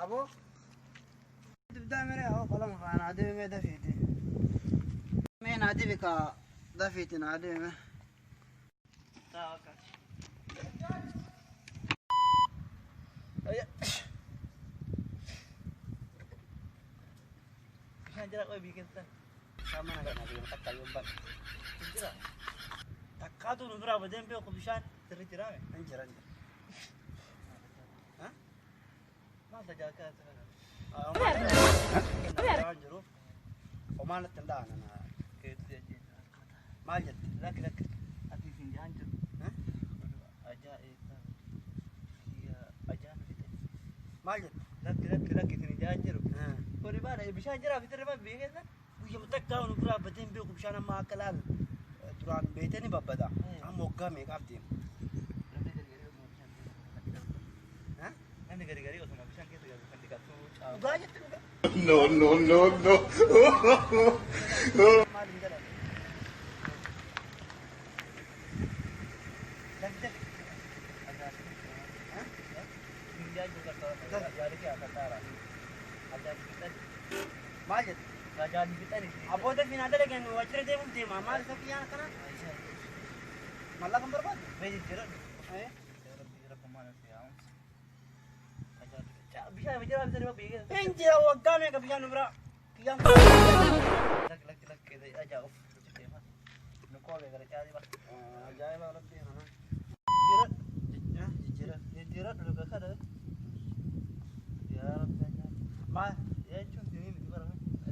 Aboo. Dibdaa mere awoo qalama kaa naa dibi mee dafiiti. Mee naa dibi kaa dafiiti naa dibi mee. Bishaan jira qoy biyya keessan. Bishaan mana kana biyya takka yoo ban. Jira. Takkaatu nu biraa badeen beeku bishaan sirri jira mee? Hin jira hin jira. Maal tajaajila kana? Waan jiruuf homaa natti hin dha'an ana. Maal jette? Lakki lakki. Ati isin jahan jiru. Ajaa'ibaa. Ajaa'ibaa. Maal jette? Lakki lakki lakki isin jahan jiru. Kuni baala bishaan jira fitirri ma biyya keessa? Guyyaa takkaa nu biraa badeen beeku bishaan amma akka laal duraan beetee ni babbada. Amma waggaa meeqaaf deema? Namni gadi garii osuma bishaan keessa galu kan dhiqatu caalu. Dhugaa jette dhugaa. No, no, no, no. Maal hin jedhan? Lakki lakki. Maal jette? Abboota fi naa dalagan waajjira deemuuf deema. Maal isa kiyyaan akkana? Mallaqa hin barbaadu? Bishaan jira fitirri ma biyya keessa? Hin jira waggaa meeqa bishaan nu biraa? Kiyyaan Lakki lakki lakki ajaa'uuf. Nu koobee gara caalii bara. Ajaa'iba rabbii kana. Jijjiiradhu. Jijjiira. Jijjiiradhu luka kana. Yaa Rabbi ajaa'ib. Maal? Jechuun sinii miti bara.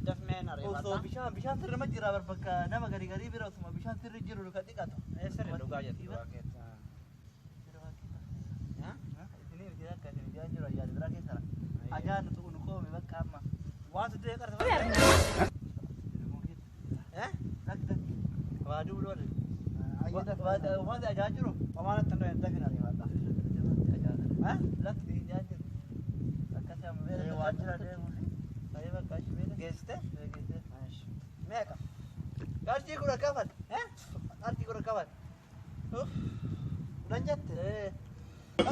Dafmee na Osoo reebata. bishaan bishaan sirri ma jira bar bakka nama gadi garii bira osuma bishaan sirri jiru luka dhiqatu. Sirri dhugaa jette dhugaa keessa. Isinii miti akka isin ijaan jiru ayyaana biraa keessa. Ajaan nu tuqu nu koome bakka amma. Waantu ta'e qarsa. Lakki lakki. Waa duuloo. Ayyee Waan ajaan jiru. Homaa natti hin dhufin dafin ariifadha. Lakki ijaan jiru. Akkasii amma beela. Waajjira deemuufi. Baay'ee bakka achi beela. Geessite? Geessite. Meeqa? Qarshii kudha kafal. Qarshii kudha kafal. Kudhan jette?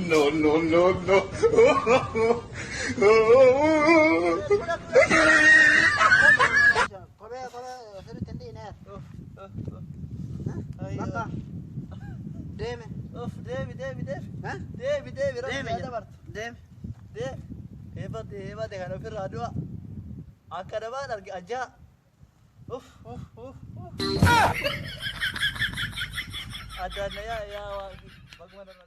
No, no, no, no. Kophee kophee sirriitti hin dhiine. Bakka. Deeme. Uff, deemi deemi deemi. Deemi deemi rabbi Deeme yaa jedha. dabartu. Deeme. Deemi. Eebate eebate kan ofirraa du'a. Akka namaan arge ajaa. Uff uff uff uff. Addaan na yaa yaa waaqi. Baguma nama.